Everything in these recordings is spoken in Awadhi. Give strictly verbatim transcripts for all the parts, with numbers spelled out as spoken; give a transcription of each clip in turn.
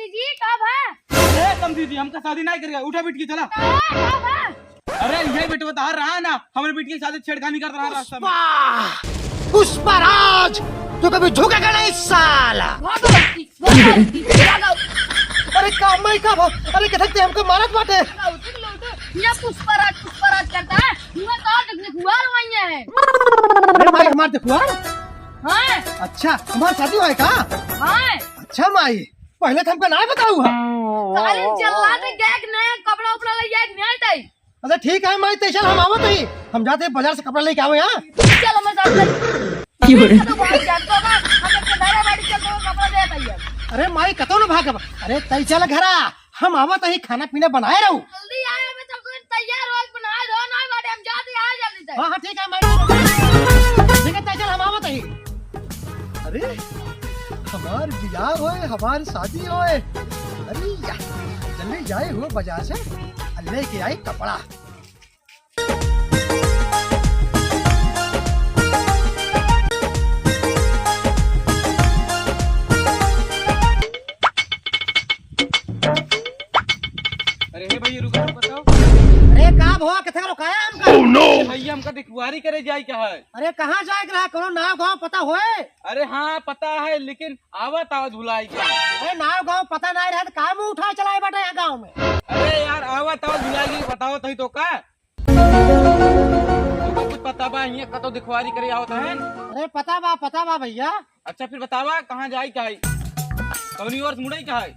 जी, का भा? ए, समधी जी, हमका शादी नाहीं करेगा। उठा बिटकी, चला। का, का भा? अरे, ये बेटवा तोहार रहा ना, हमरे बिटकी के साथे छेड़खानी करत रहा रास्ता में। पुष्पा, पुष्पराज, तू कभी झुकेगा नहीं साला। भागो, भागो, भागो। अरे का माई का भा-, अरे कथक ते हमका मारत बाटे। भागो, उठ लो, उठ। ये पुष्पराज, पुष्पराज करता है। मैं कहा तक देखुआर वहीं है। अरे माई हमार देखुआर? हाँ। अच्छा, हमार शादी होए का? हाँ। अच्छा माई, पहले तो हमका नाहीं बताऊ है। साले जल्लाद गए कि नहीं, कपड़ा उपड़ा ले जाए कि नहीं तई? अच्छा ठीक है माई, तैसे हम आवत ही, हम जाते हैं बाजार से कपड़ा लेके आवे। हाँ चल हमारे साथ चल। की बोले? तो भाई जान तो ना, हम एक धारा बाड़ी चल तो कपड़ा दे आइए। अरे माई कतो न भागब, अरे तई चल घरा, हम आवत ही, खाना पीना बनाए रहू। जल्दी आए, मैं तो कोई तैयार हो, बनाए दो ना बाटे, हम जाते हैं जल्दी से। हाँ हाँ ठीक है माई, ठीक है तई चल हम आवत ही। अरे हमार बियाह होए, हमार शादी होए। अरे या, जल्दी जाए हो बाजार से, लेके आई कपड़ा। अरे हे भैया, रुको, रुको, बताओ। अरे का भवा, किथे रोकाया हमका? Oh no! भैया, हमका दिखवारी करे जाए का है। अरे कहाँ जाए के रहा, कोनो नाव गाँव पता होए? अरे हाँ, पता है, लेकिन आवत आवत भुलाई गए। अरे नाव गाँव पता नाहीं रहे तो का मुँह उठाए चलाए बाटे यहाँ गाँव में? अरे यार, आवत आवत भुलाई गए, बताओ तही तो का? तुमको कुछ पता बा, हियाँ कतो दिखवारी करे आवत हैं? अरे पता बा, पता बा भैया। अच्छा फिर बतावा, कहाँ जाई का है? कौनी ओर से मुड़ई का है?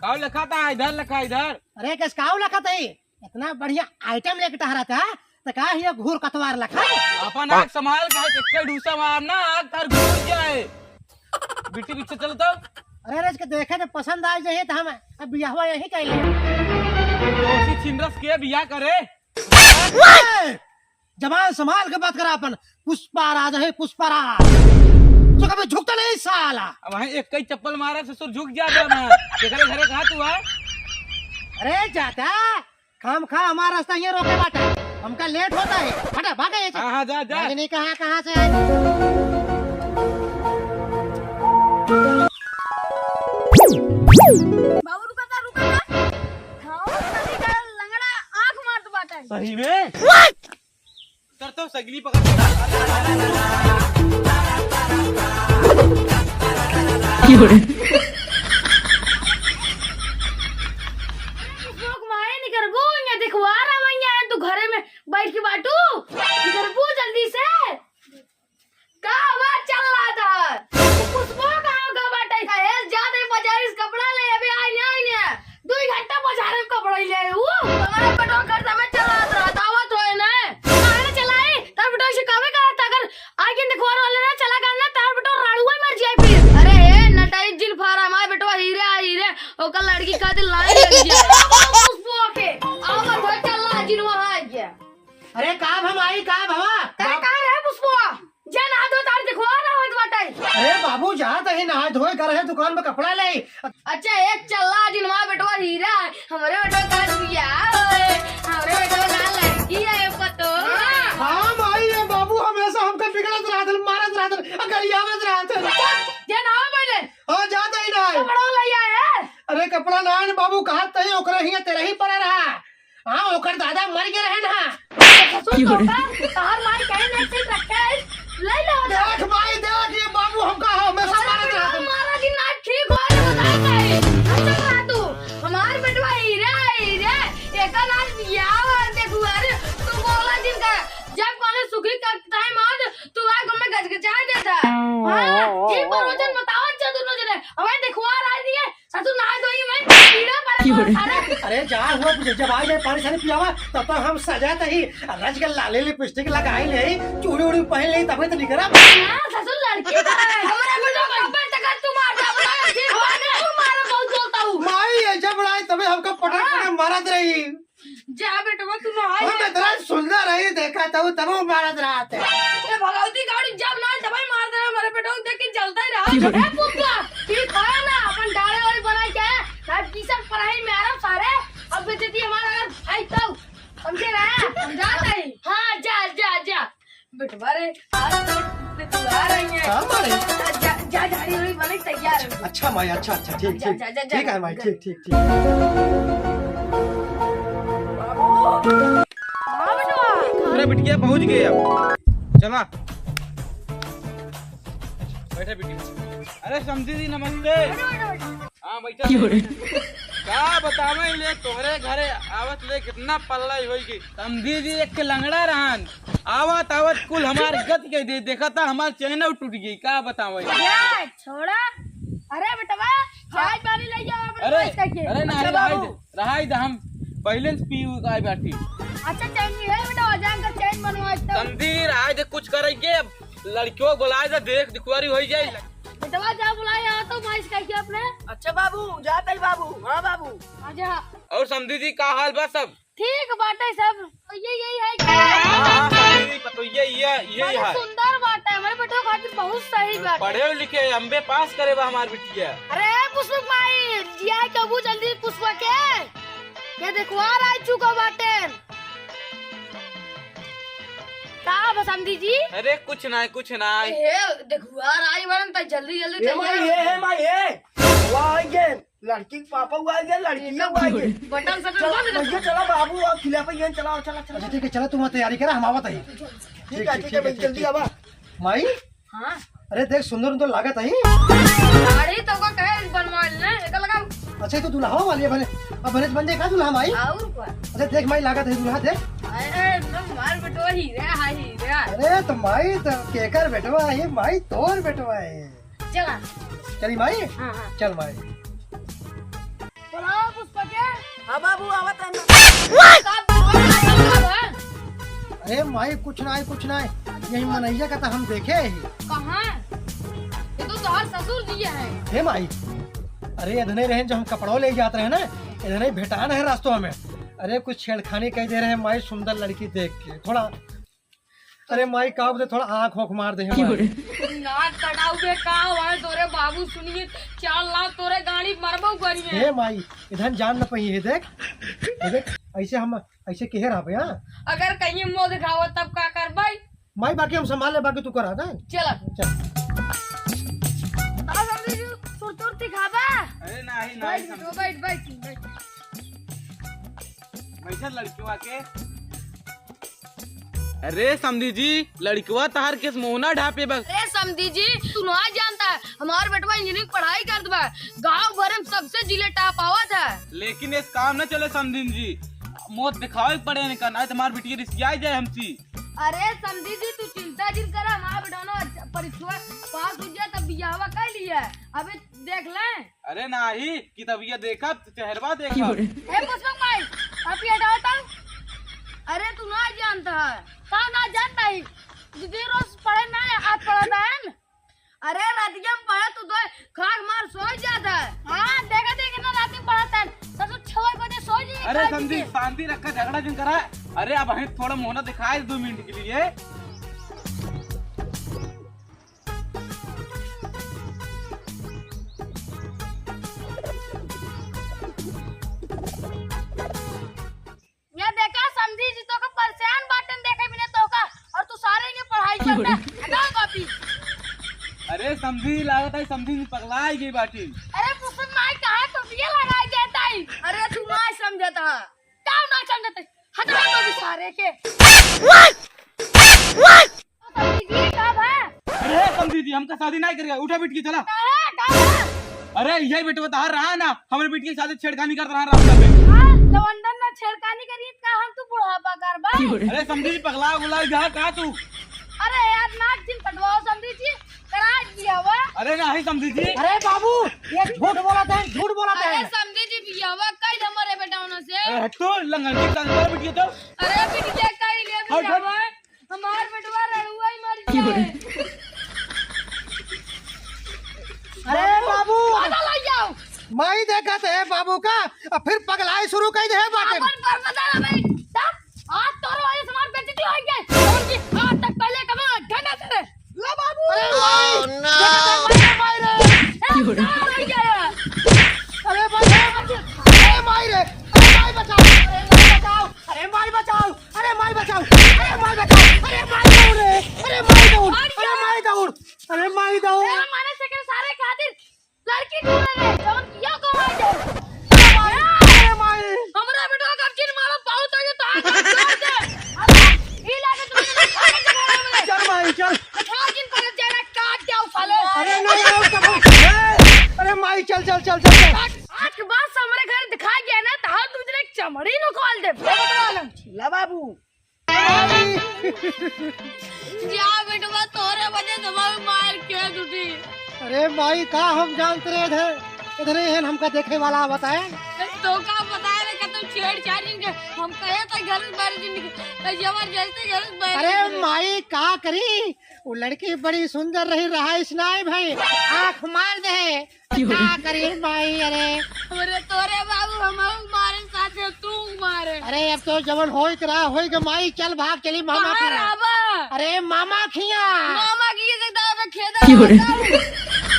काऊ लखा था, इधर लखा, इधर। अरे कस काऊ लखा था ही? इतना बढ़िया आइटम लेके टहरा था, तो का हियाँ घूर कतवार लखा? अपन आँख संभाल के, एक ढूसा मारना, आँख तार घूर जाए। बिट्टी पीछे चलो तो। अरे रे, इसके देखे तो पसंद आ जाए तो हम अब बियाहवा यहीं कर ले। तो उसी छिनरस के बियाह करे। ए! जबान संभाल के बात करा अपन। पुष्पा राज है, पुष्पा राज। तो कभी झुकता नहीं साला। अब वहीं एक कई चप्पल मारा ससुर झुक जाता ना। तेरे घरे कहा तू है? अरे जाता, खामखा हमार रास्ता हियाँ रोके बाटे, हमका लेट होता है। हटा, भागा यहाँ से। हाँ, हाँ, जा, जा। नहीं, कहाँ, कहाँ से आए? बाबू, रुका था, रुका था। हाँ, कभी का लंगड़ा आँख मारत बाटे। सही में? कर तो सगली पकड़। की हो रे? लोग माए निकर गो, इहाँ देखवार आवइया है, तू घरे में बैठ के बाटू, निकर गो जल्दी से। का आवाज चल रहा था? पुष्पा कहाँ का बाटे? कहे जाते बाजार से कपड़ा ले, अबे आई नहीं, आई नहीं। दुई घंटा बाजार में कपड़ा ही ले आए हूँ। हमारे बेटवा घर से मैं चला रहा था, आवत होए ना। काहे ना चलाई? तार बेटवा से कावे कहा था, अगर आगे देखवार वाले ना चला गया ना, तार बेटवा राड़ुआ ही मर जाए फिर। अरे ए, नटाई जिन फारा, हमारे बेटवा हीरे आ हीरे, ओकर लड़की खातिर लाइन लग जाए। पुष्पा के, आवत हो चला जिन वहाँ आ गया। अरे का भवा माई, का भवा? अरे का रे पुष्पा? जा नहा धो, तार देखो ना होत बाटे। अरे बाबू, जात ही नहाए धोए, घर है दुकान में कपड़ा ले। अच्छा, एक चल्ला जिनवा बेटवा हीरा, हमरे बेटवा का बियाह होए, हमरे बेटवा का लड़की है पतो। हाँ माई, ये बाबू हमेशा हमका बिगड़त रहत है, मारत रहत है, गरियावत रहत है। जा नहा पहले। हाँ, जात ही नहाए। कपड़ा ले आए। अरे कपड़ा ना है बाबू, कहा तही ओकरे हियाँ तेरे ही पड़े रहा। हाँ, ओकर दादा मर गए रहे ना। ससुर की हो रे? तोहका, तोहर माई कहीं नहीं ठीक रखे है। ले लो। देख माई, देख, ये बाबू हमका हमेशा अरे मारत बेटा, रहत है। हमारा दिन आज ठीक हो रहा है, बताए कहीं। अच्छा रहा तू। हमार बेटवा हीरा है, हीरा। एकर आज बियाह हो के दुआरे, तू बोला जिनका, जब कौनो सुखी का टाइम हो, तू आग में गजगजा देता। हाँ, ये परोजन बताओ, अच्छा दोनों जने। अबे देखुआ रहा है, ससुर नहाए धोई में कीड़ा पड़े की हो रे? सारे। अरे जा हुआ, जब आ जाए पानी सानी पियावा, तब तक हम सजा तही, रज के लाली लिपस्टिक लगाई ले, चूड़ी उड़ी पहन ले, तबे तो निकरा। हाँ, ससुर लड़की का है। हमारा बेटा को ऊपर तक तू मार दे, अपना ठीक हो ना, तू मारा बहुत बोलता हूँ। माई, ये जब आए तबे हमका पटक हाँ। पटक मारत रही। जा बेटवा, तू नहाए हम ले। इतना सुंदर रही, देखा तब, तब मारत रहत है। ए भगवती गाड़ी जब ना जबाई मार दे, हमारे बेटवा देख के जलता ही रहा। की बोले? ए पुतला, ठीक है ना, अपन दाढ़ी वाढ़ी बनाई के, रात की सब पढ़ाई में आ रहा सारे, अब बेइज्जती हमारा अगर भाई तो, समझे ना, हम जाते हैं। हाँ, जा, जा, जा। बेटवा रे, आज तो बेटवा रही है। हाँ, मारे। जा, जा, जा, झाड़ी वाड़ी बने तैयार। अच्छा माई, अच्छा, अच्छा, ठीक, जा, ठीक। जा, जा, जा, ठीक है माई, जा। ठीक, ठीक, ठीक। हाँ बेटवा। अरे बिटिया पहुँच गए अब। चला। बैठे बिटिया। अरे समधी जी नमस्ते। बैठो, बैठो, बैठो। हाँ, बैठा क्यों रे? रहे। का बतावे ले, तोहरे घरे आवत ले कितना पल्ला होई गई। समधी जी एक लंगड़ा रहन, आवत आवत कुल हमार गति कइ दे, देखा था हमार चैनौ टूट गई। का बतावे? ए, छोड़ा। अरे बेटवा, चाय पानी लइ जावा अपन अरे, भैंस का के। अरे ना, अच्छा रहाई बाबू। दे, रहाई दे, हम बैलेंस पी उ गाय बैठी। अच्छा चैन भी है बेटवा, जान कर चैन बनवा एकदम। समधी रहाई दे, कुछ करेंगे, लड़कियों को बुलाए दे, देख दिखवारी होई जाए। बेटवा जा बुलाए, आ तो भैंस का के अपने। अच्छा बाबू, जात ही बाबू। हाँ बाबू। आजा। और समधी जी का हाल बा सब? ठीक बाटे सब। ये, यही है क्या? हाँ, हाँ, समधी जी, पतोहिया, ये, ये बहुत है। सुंदर बाटे, हमारे बेटवा खातिर बहुत सही बाटे। पढ़े लिखे, एमबीए पास करे बा हमार बिटिया। अरे पुष्पक माई, जिया कबू जल्दी पुष्पक के। ये देखवार आ चुका बाटे। का बा समधी जी? अरे कुछ ना, कुछ ना। ए, देखवार आई बरन त जल्दी, जल्दी ए माई, तैयार ए, हो। ए माई, ए। वाह, आई गेन। लड़की के पापा हुआ है, लड़कियां हुआ है। बटन से चला, बंद कर। भैया, चला बाबू, और खिला पे ये चला, चला, चला। अच्छा, ठीक है, चला, तुम तैयारी करा, हम आवत है। ठीक है, ठीक है, ठीक है, जल्दी आवा। माई? हाँ। अरे देख, सुंदर तो लागत है। साड़ी तो को कहे बनवा ले, एका लगा। अच्छा, ये तो दुल्हा वाली है, भले, अब भले बन जाए का दुल्हा माई? और का? अच्छा, देख माई, लागत है दुल्हा, देख। अरे, एकदम मार बेटो, हीरे, हाँ, हीरे। अरे, तो माई, तो केकर बेटवा है, माई, तोर बेटवा है। चला। चली माई? हाँ, हाँ। चल माई। बुलाओ पुष्पा के। हाँ बाबू, आवत है ना। साहब, बुलाओ, बुलाओ, बुलाओ। अरे माई, कुछ ना है, कुछ ना है। यही मनैया का तो हम देखे ही। कहाँ? ये तो तोहर ससुर जी है। हे माई, अरे इधने रहे जो हम कपड़ों ले जात रहे ना, इधने भेटान है रास्तों में। अरे कुछ छेड़खानी कह दे रहे माई, सुंदर लड़की देख के थोड़ा अरे माई, का बोले, थोड़ा आँख होख मार दे, हे माई। नाक कटाऊ बे, का हुआ है तोरे बाबू? सुनिए, चार लाख तोरे गाड़ी मरबो करिए। हे माई, इधर जान न पही है, देख। ये देख, ऐसे हम, ऐसे कहे रहा भैया। अगर कहीं मुंह दिखावा तब का करबै? माई, बाकी हम संभाल ले, बाकी तू करा ना। चला। चल। आओ जल्दी, सुरतुर दिखावा। अरे नाही, नाही, बैठ, बैठ, बैठ, बैठ। बैठा लड़कियों आके। अरे समधी जी, लड़कवा तहार केस मोहना ढापे बा। अरे समधी जी, तू ना जानता है, हमार बेटवा इंजीनियरिंग पढ़ाई करत बा, गांव भर में सबसे जिले टॉप आवत है। लेकिन इस काम न चले समधी जी, मौत दिखावे के पड़े इनका, नहीं तो हमार बिटिया रिसियाई जाए हमसी। अरे समधी जी, तू चिंता जिन करा, हमार बेटवा ना परीक्षा पास हो जाए तब बियाहवा कर लिया। अबे देख ले। अरे नाही, कितबिया देखब, चेहरवा देखब। हे पुष्पक भाई, आप ये हटाओ तो। अरे तू ना जानता है। का ना जानता है? दीदी रोज पढ़े ना है, आज पढ़ा था है न? अरे रातिया में पढ़े तू तो खाक मार सो जाता है। हाँ, देखा देख ना रात में पढ़ा था। ससुर छह बजे सो जाइए अरे खाए पी समधी, के। शांति रखा, झगड़ा जिन करा। अरे अब हमें थोड़ा मोहना दिखाए दो मिनट के लिए। ये देखा समधी जी तोका परेशान बाटन देखे बिना तोका, और तू सारे ये पढ़ाई करता। हटाओ कॉपी। अरे समधी लागत है, समधी जी पगलाई गई बाटी। अरे पुष्पक माई कहाँ तो ये लगाई देता है। अरे तू ना समझता। का ना समझता? हटा तो भी सारे के। समधी जी, का बा? अरे समधी जी, हमका शादी नहीं करेगा, उठा बैठ के चला। काहे? का बा? अरे यही बेटवा तहार रहा ना, हमरे बेटी के साथ छेड़खानी करत रहा रास्ता पे। हाँ, लवंडन ना छेड़खानी करी, का हम तू बुढ़ापा करबा? अरे समधी जी, पगला उगला गया का तू? अरे यार, नाक जिन कटवाओ समधी जी, करा दिया हुआ। अरे नहीं समधी जी। अरे बाबू, ये झूठ बोलत है, झूठ बोलत है। अरे समधी जी, बियाहवा कई हमरे बेटवा से। अरे हट तो, लंगड़ की तंग कर बिटिया तो। अरे बिटिया कई ले हट, हट। बियाहवा। हमार बेटवा रड़ुआ ही मर जाए। अरे बाबू। पता लग जाओ। माई देखत है बाबू का, अब फिर पगलाई शुरू कर दे बाटे। अपन पर पता ना भाई। तब आज तोर वजह से हमार बेइज्जती हो गई। कौन की आज तक पहले कमा ढंगा से। लो बाबू। अरे माई। Oh, no। देखत है माई रे, माई रे। ए, का हो गया? अरे भाई, अरे माई रे, अरे माई बचाओ, अरे माई बचाओ, अरे माई बचाओ, अरे माई बचाओ, अरे माई बचाओ, अरे माई दौड़ रे, अरे माई दौड़, अरे माई दौड़, अरे माई दौड़। तेरा माने से के सारे खातिर। ला चल, चल, चल, चल। आज के बाद से हमरे घर दिखा गया ना, तो हर दूसरे चमड़ी निकाल दे। ला बाबू। जा बेटवा, तोरे वजह से हमार मार के टूटी। अरे माई, का हम जानत रहे थे, इधरे हन हमका देखे वाला बताए। तो का बताए रे, कतौ छेड़छाड़ इनके, हम कहे तो घर से बाहर नहीं निकल, तो जबरदस्ती घर से बाहर अरे निकल। माई, का करी, वो लड़की बड़ी सुंदर रही, रहा इसनाई भाई, आँख मार दे। का करी माई, अरे। अरे तोरे बाबू हमहू मारे साथे तू मारे। अरे अब तो जवन होई के रहा, होई के माई, चल भाग चली मामा कहाँ खिया। रहबा? अरे मामा खिया। मामा की से दाव पे खेदा की हो रे? रहता है।